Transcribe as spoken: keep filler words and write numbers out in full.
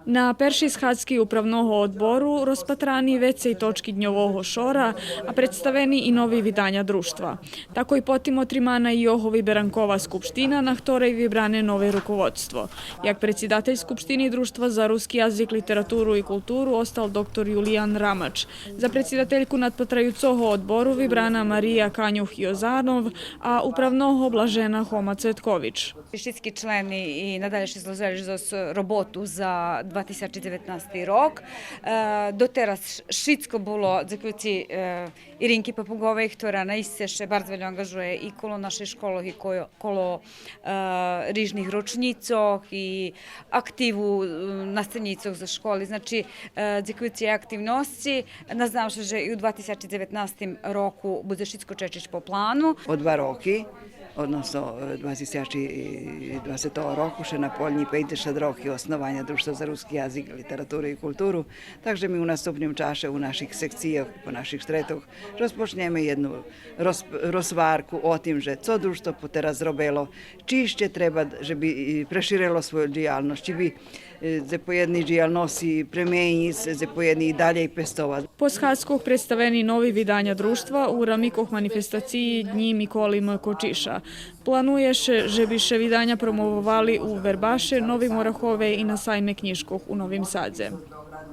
На першей схадзки Управного одбору розпатрани вецей точки дньового шора, а представени и нови виданя Дружтва. Такой потим отримана и його виберанкова скупштина, на хторей вибране нове руководство. Як предсидатель Скупштини Дружтва за руски язик, литературу и културу остал доктор Юлиян Рамач. За предсидательку надпатраюцого одбору вибрана Мария Канюх-Йозанов, а управного Блажена Хома Цветкович. Шицки члени и надалєй ше зложели зоз роботу за два тисячи дзеветнасти рок. Е, дотераз шицко було дзекуюци, е, Иринки Папуґовей, хтора наисце ше барз вельо анґажує и коло нашей школох, и коло, коло, е, рижних рочнїцох, и активу, е, наставнїцох зоз школи. Значи, е, дзекуюци єй активносци, наздавам ше же и у два тисячи дзеветнастим року будзе шицко чечиц по плану. О два роки, односно, е, два тисячи двацетого року, ше наполнї пейдзешат роки основаня Дружтва за руски язик, литературу и културу. Так же ми у наступним чаше у наших секцийох, по наших штретох розпочнєме єдну роз-, розгварку о тим же цо Дружтво потераз зробело, чи ище треба же би, е, преширело свою дїялносц, чи би, е, дзепоєдни дїялносци пременїц, дзепоєдни и далєй пестовац. По схадзкох представени нови виданя Дружтва у рамикох манифестациї Днї Миколи М. Кочиша. Планує ше же би ше виданя промововали у Вербаше, Новим Орахове и на Сайме кнїжкох у Новим Садзе.